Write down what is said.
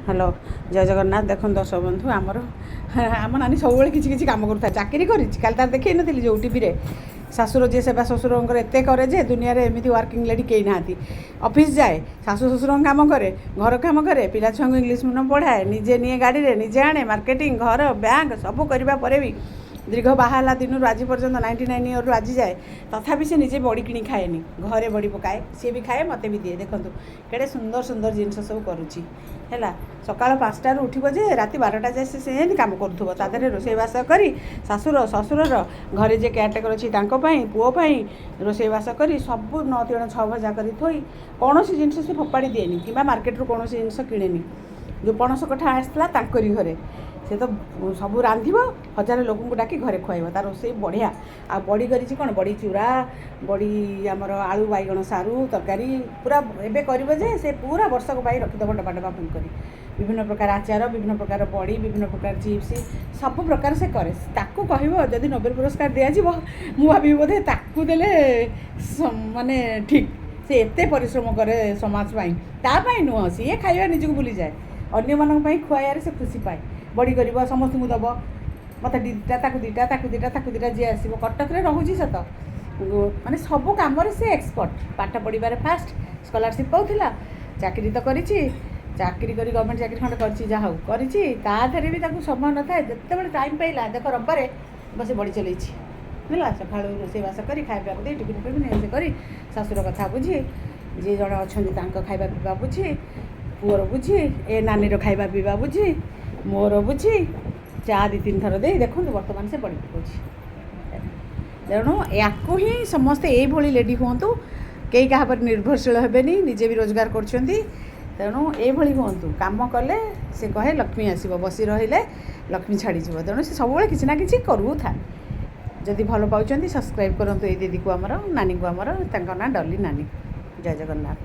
Hello, ଜୟ ଜଗନ୍ନାଥ। ଦେଖନ୍ତୁ ଦର୍ଶକ ବନ୍ଧୁ, ଆମର ଆମ ନାନୀ ସବୁବେଳେ କିଛି କିଛି କାମ କରୁଥାଏ। ଚାକିରି କରିଛି, କାଲି ତାର ଦେଖେଇ ନଥିଲି ଯେଉଁ ଟିଭିରେ। ଶାଶୁର ଯିଏ ସେବା ଶ୍ୱଶୁରଙ୍କର ଏତେ କରେ ଯେ ଦୁନିଆରେ ଏମିତି ୱାର୍କିଂ ଲେଡ଼ି କେହି ନାହାନ୍ତି। ଅଫିସ୍ ଯାଏ, ଶାଶୁ ଶ୍ୱଶୁରଙ୍କ କାମ କରେ, ଘର କାମ କରେ, ପିଲା ଛୁଆଙ୍କୁ ଇଂଲିଶ ମିଡ଼ିୟମ୍ ପଢ଼ାଏ, ନିଜେ ନିଏ ଗାଡ଼ିରେ, ନିଜେ ଆଣେ, ମାର୍କେଟିଂ, ଘର, ବ୍ୟାଙ୍କ ସବୁ କରିବା ପରେ ବି ଦୀର୍ଘ ବାହା ହେଲା ଦିନରୁ ଆଜି ପର୍ଯ୍ୟନ୍ତ, 99 ଇୟର୍ରୁ ଆଜି ଯାଏ, ତଥାପି ସେ ନିଜେ ବଡ଼ି କିଣି ଖାଏନି, ଘରେ ବଡ଼ି ପକାଏ। ସିଏ ବି ଖାଏ, ମୋତେ ବି ଦିଏ। ଦେଖନ୍ତୁ କେଡ଼େ ସୁନ୍ଦର ସୁନ୍ଦର ଜିନିଷ ସବୁ କରୁଛି। ହେଲା, ସକାଳ 5ଟାରୁ ଉଠିବ ଯେ ରାତି 12ଟା ଯାଏ ସେ ସେମିତି କାମ କରୁଥିବ। ତା ଦେହରେ ରୋଷେଇବାସ କରି ଶାଶୁର ଶ୍ୱଶୁରର, ଘରେ ଯିଏ କେୟାରଟେକର ଅଛି ତାଙ୍କ ପାଇଁ, ପୁଅ ପାଇଁ ରୋଷେଇବାସ କରି ସବୁ ନଅ ତିଣ ଛଅ ଭଜା କରି ଥୋଇ, କୌଣସି ଜିନିଷ ସେ ଫୋପାଡ଼ି ଦିଏନି କିମ୍ବା ମାର୍କେଟରୁ କୌଣସି ଜିନିଷ କିଣେନି। ଯେଉଁ ପଣସ କଠା ଆସିଥିଲା ତାଙ୍କରି ଘରେ, ସେ ତ ସବୁ ରାନ୍ଧିବ, ହଜାରେ ଲୋକଙ୍କୁ ଡାକି ଘରେ ଖୁଆଇବ। ତାର ରୋଷେଇ ବଢ଼ିଆ। ଆଉ ବଡ଼ି କରିଛି କ'ଣ, ବଡ଼ି ଚୁରା, ବଡ଼ି ଆମର ଆଳୁ ବାଇଗଣ ସାରୁ ତରକାରୀ ପୁରା ଏବେ କରିବ ଯେ ସେ ପୁରା ବର୍ଷକ ପାଇଁ ରଖିଦେବ ଡବା ଡବା ଫୁଲ୍ କରି। ବିଭିନ୍ନ ପ୍ରକାର ଆଚାର, ବିଭିନ୍ନ ପ୍ରକାର ବଡ଼ି, ବିଭିନ୍ନ ପ୍ରକାର ଚିପ୍ସ, ସବୁ ପ୍ରକାର ସେ କରେ। ତାକୁ କହିବ ଯଦି ନୋବେଲ ପୁରସ୍କାର ଦିଆଯିବ, ମୁଁ ଭାବିବି ବୋଧେ ତାକୁ ଦେଲେ ମାନେ ଠିକ୍। ସେ ଏତେ ପରିଶ୍ରମ କରେ ସମାଜ ପାଇଁ। ତା ପାଇଁ ନୁହଁ, ସିଏ ଖାଇବା ନିଜକୁ ଭୁଲିଯାଏ, ଅନ୍ୟମାନଙ୍କ ପାଇଁ ଖୁଆଇବାରେ ସେ ଖୁସି ପାଏ। ବଡ଼ି କରିବ, ସମସ୍ତଙ୍କୁ ଦେବ, ମୋତେ ଦୁଇଟା, ତାକୁ ଦୁଇଟା, ତାକୁ ଦୁଇଟା, ତାକୁ ଦୁଇଟା, ଯିଏ ଆସିବ। କଟକରେ ରହୁଛି ସତ, ମାନେ ସବୁ କାମରେ ସେ ଏକ୍ସପର୍ଟ। ପାଠ ପଢ଼ିବାରେ ଫାଷ୍ଟ, ସ୍କଲାରସିପ୍ ପାଉଥିଲା। ଚାକିରି ତ କରିଛି, ଚାକିରି କରି ଗଭର୍ଣ୍ଣମେଣ୍ଟ ଚାକିରି ଖଣ୍ଡେ କରିଛି, ଯାହା ହଉ କରିଛି। ତା ଦେହରେ ବି ତାକୁ ସମୟ ନଥାଏ। ଯେତେବେଳେ ଟାଇମ୍ ପାଇଲା, ଦେଖ ରବିବାରେ ବସି ବଡ଼ି ଚଲେଇଛି। ହେଲା, ସକାଳୁ ରୋଷେଇବାସ କରି, ଖାଇବା ପିଇବାକୁ ଦେଇ, ଟିଫିନ୍ ଫିଫିନ୍ ଏମିତି କରି, ଶାଶୁର କଥା ବୁଝି, ଯିଏ ଜଣେ ଅଛନ୍ତି ତାଙ୍କ ଖାଇବା ପିଇବା ବୁଝି, ପୁଅର ବୁଝି, ଏ ନାନୀର ଖାଇବା ପିଇବା ବୁଝି, ମୋର ବୁଝି, ଚା ଦୁଇ ତିନି ଥର ଦେଇ, ଦେଖନ୍ତୁ ବର୍ତ୍ତମାନ ସେ ବଡ଼ି ପକାଉଛି। ତେଣୁ ୟାକୁ ହିଁ ସମସ୍ତେ ଏଇଭଳି ଲେଡ଼ି ହୁଅନ୍ତୁ। କେହି କାହା ଉପରେ ନିର୍ଭରଶୀଳ ହେବେନି, ନିଜେ ବି ରୋଜଗାର କରୁଛନ୍ତି। ତେଣୁ ଏଇଭଳି ହୁଅନ୍ତୁ। କାମ କଲେ ସେ କହେ ଲକ୍ଷ୍ମୀ ଆସିବ, ବସି ରହିଲେ ଲକ୍ଷ୍ମୀ ଛାଡ଼ିଯିବ। ତେଣୁ ସେ ସବୁବେଳେ କିଛି ନା କିଛି କରୁଥାଏ। ଯଦି ଭଲ ପାଉଛନ୍ତି, ସବସ୍କ୍ରାଇବ୍ କରନ୍ତୁ ଏଇ ଦିଦିକୁ, ଆମର ନାନୀକୁ ଆମର। ତାଙ୍କ ନାଁ ଡଲି ନାନୀ। ଜୟ ଜଗନ୍ନାଥ।